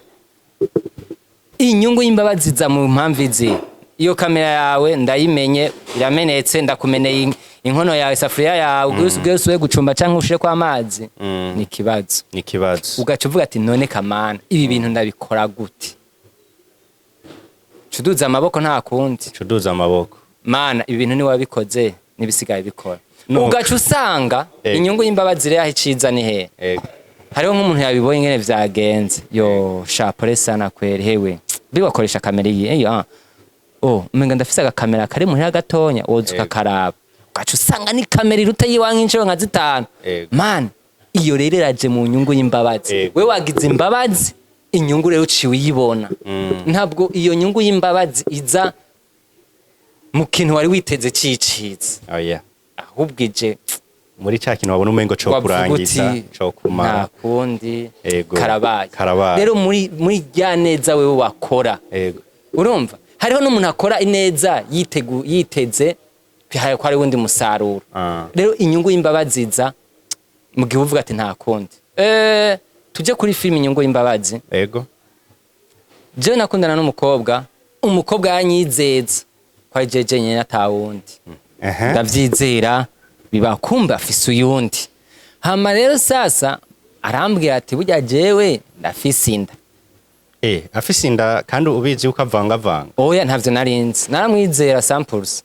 A: inyungu y'imbabazi iza mu mpamvu izi: iyo kamera yawe ndayimenye iramenetse, ndakumeneye inkono yawe, isafuriya yawe, ubwo usubiye gucumba canke ushireko amazi, ni ikibazo.
B: Ni ikibazo.
A: Ugaca uvuga ati none kamana, ibi bintu ndabikora gute? Cuduza amaboko, nta kundi.
B: Cuduza amaboko.
A: Mana, ibi bintu niwabikoze, n'ibisigaye bikora.
B: Nuko.
A: Ugaca usanga inyungu y'imbabazi rero aho iciza ni hehe? Hariho nk'umuntu yabibonye ingene vyagenze: yo shapore sana kweri, hewe biwakoresha kamera iyi eyo, ah oh, umenga ndafise agakamera kari muhira gatonya, woza ukakaraba, ugaca usanga ni kamera iruta yiwanka inshuro nka 5. Man, iyo rero iraje mu nyungu y'imbabazi. We wagize imbabazi, inyungu rero uciye uyibona. Ntabwo iyo nyungu y'imbabazi iza mu kintu wari witeze ciciza,
B: Oya.
A: ahubwo ije
B: muri ca kintu wabona umengo co
A: wavuga
B: kurangiza,
A: uti
B: co kumara.
A: Nta kundi. Karabaye.
B: Karabaye.
A: Rero muri rya neza wewe wakora, urumva hariho n'umuntu akora ineza yiteze ko hari wundi musaruro. Rero inyungu y'imbabazi iza mu gihe uvuga ati nta kundi. Tujye kuri filime Inyungu y'Imbabazi. Jewe nakundana n'umukobwa, umukobwa yanyizeza ko ari jeje nyene atawundi. Ndavyizera, biba kumba afise uyundi. Hama rero sasa arambwira ati burya jewe ndafise inda.
B: Afise inda kandi ubizi yuko avangavanga?
A: Oya, ntavyo narinzi, naramwizera 100%.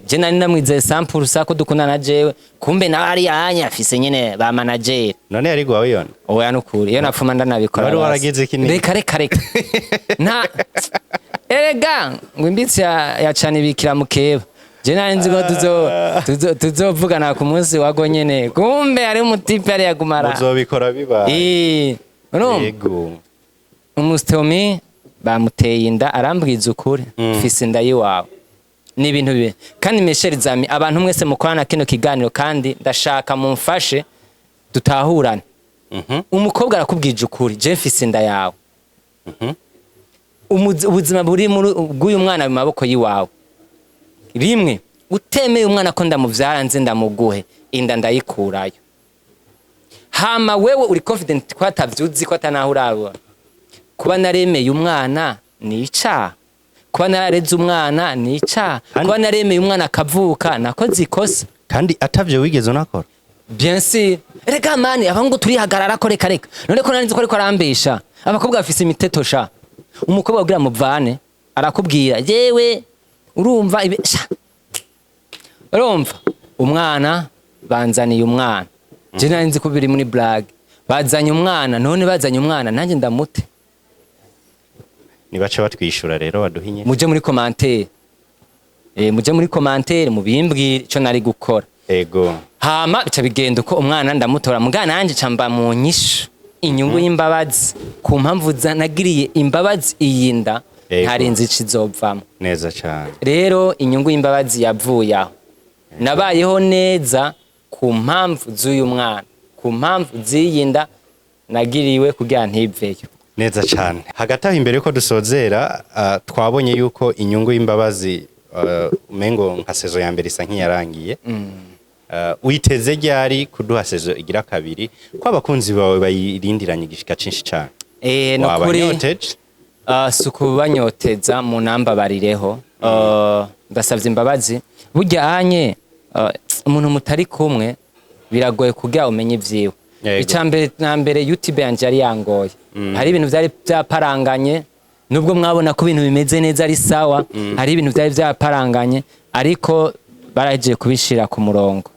A: Je nari ndamwizeye 100% ko dukundana jewe, kumbe nawe ari yanya afise nyene ba manager.
B: None yari gwawe yone?
A: Oya, nukuri iyo napfuma ndanabikora.
B: Wari
A: Basi.
B: waragize iki ni?
A: Reka, reka, reka, nta erega ngo imbitsi ya cana ibikira mukeba. Je nari nzi ko tuzovugana ku munsi wago nyene, kumbe ari umutipe yari yagumara.
B: Muzobikora bibaye.
A: Urumva?
B: Yego.
A: Umusitomi bamuteye inda, arambwiza ukuri: mfise inda y'iwawe. Ni ibintu bibi. Kandi mes chers amis, abantu mwese mukorana kino kiganiro, kandi ndashaka mumfashe dutahurane. Umukobwa arakubwije ukuri: je mfise inda yawe. Ubuzima buri muri bw'uyu mwana mu maboko y'iwawe. Rimwe utemeye umwana ko ndamuvyara, nze ndamuguhe, inda ndayikurayo. Hama wewe uri confident ko atavyuzi, ko atanaho urabona. Kuba naremeye umwana ni icaha? Kuba narareze umwana ni icaha? Kuba naremeye umwana akavuka, nakoze ikosa?
B: Kandi atavyo wigeze unakora.
A: Bien sûr. Reka mani, abahungu turihagarara ko reka, reka. None ko nari nzi ko ariko arambesha. Abakobwa bafise imiteto sha. Umukobwa kugira muvane arakubwira jewe urumva ibi sha. Urumva umwana banzaniye umwana. Je nari nzi ko biri muri blague. Bazanye umwana, none bazanye umwana nanjye ndamute.
B: Nibace batwishura rero baduha inyishu.
A: Muje muri commentaire. Muje muri commentaire mubimbwire ico nari gukora. Hama bica bigenda uko, umwana ndamutora, mugana nanje ca mba mu nyishu inyungu y'imbabazi ku mpamvu nagiriye imbabazi iyi nda. Ntarinzi ico izovamwo.
B: Neza cyane.
A: Rero inyungu y'imbabazi yavuye aho, nabayeho neza ku mpamvu z'uyu mwana, ku mpamvu z'iyi nda nagiriwe kugira ntiveyo.
B: Neza cyane. Hagati aho, imbere yuko dusozera, twabonye yuko Inyungu y'Imbabazi, umengo nka saison ya mbere isa nk'iyarangiye. Witeze ryari kuduha saison igira kabiri, ko abakunzi bawe bayirindiranye igishika cinshi cyane?
A: Nukuri
B: Wabanyoteje.
A: Si ukubanyoteza, mu nambabarireho. Ndasavye imbabazi. Burya anye umuntu mutari kumwe biragoye kugira umenye ivyiwe. Icya mbere na mbere, YouTube yanje yari yangoye, hari ibintu vyari vyaparanganye. Nubwo mwabona ko ibintu bimeze neza ari sawa, hari ibintu vyari vyaparanganye, ariko barahejeje kubishira ku murongo.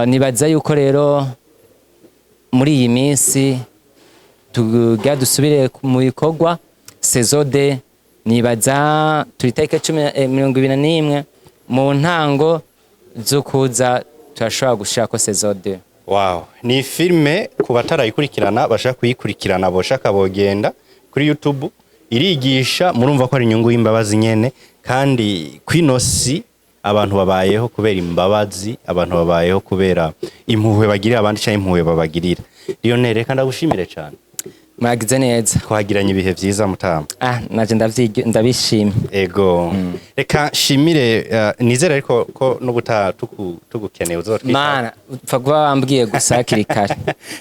A: Nibaza yuko rero muri iyi minsi tugira dusubire mu bikorwa saison deux. Nibaza turi tariki 21, mu ntango zo kuza turashobora gushirako saison deux.
B: Wow, ni filme ku batarayikurikirana bashaka kuyikurikirana, boshaka bogenda kuri YouTube. Irigisha, murumva ko ari Inyungu y'Imbabazi nyene. Kandi kwino si abantu babayeho kubera imbabazi, abantu babayeho kubera impuhwe bagirira abandi canke impuhwe babagirira. Lionel, reka ndagushimire cyane.
A: Muragize neza.
B: Twagiranye ibihe vyiza, mutama.
A: Ah, naje ndabishimye.
B: Ego, reka nshimire, nizere ariko ko n'ubutaha tugukeneye uzotwitaba.
A: Mana, upfa kuba wambwiye gusa hakiri kare.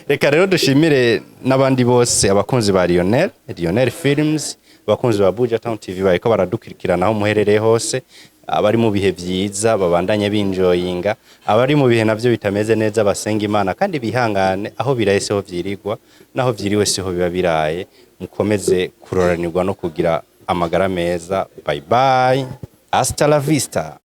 B: Reka rero dushimire n'abandi bose, abakunzi ba Lionel Films, abakunzi ba Buja Town TV bariko baradukurikirana aho muherereye hose. Abari mu bihe vyiza babandanye binjoyinga, abari mu bihe navyo bitameze neza basenga Imana kandi bihangane. Aho biraye siho vyirigwa, naho vyiriwe siho biba biraye. Mukomeze kuroranirwa no kugira amagara meza. Bye bye, hasta la vista.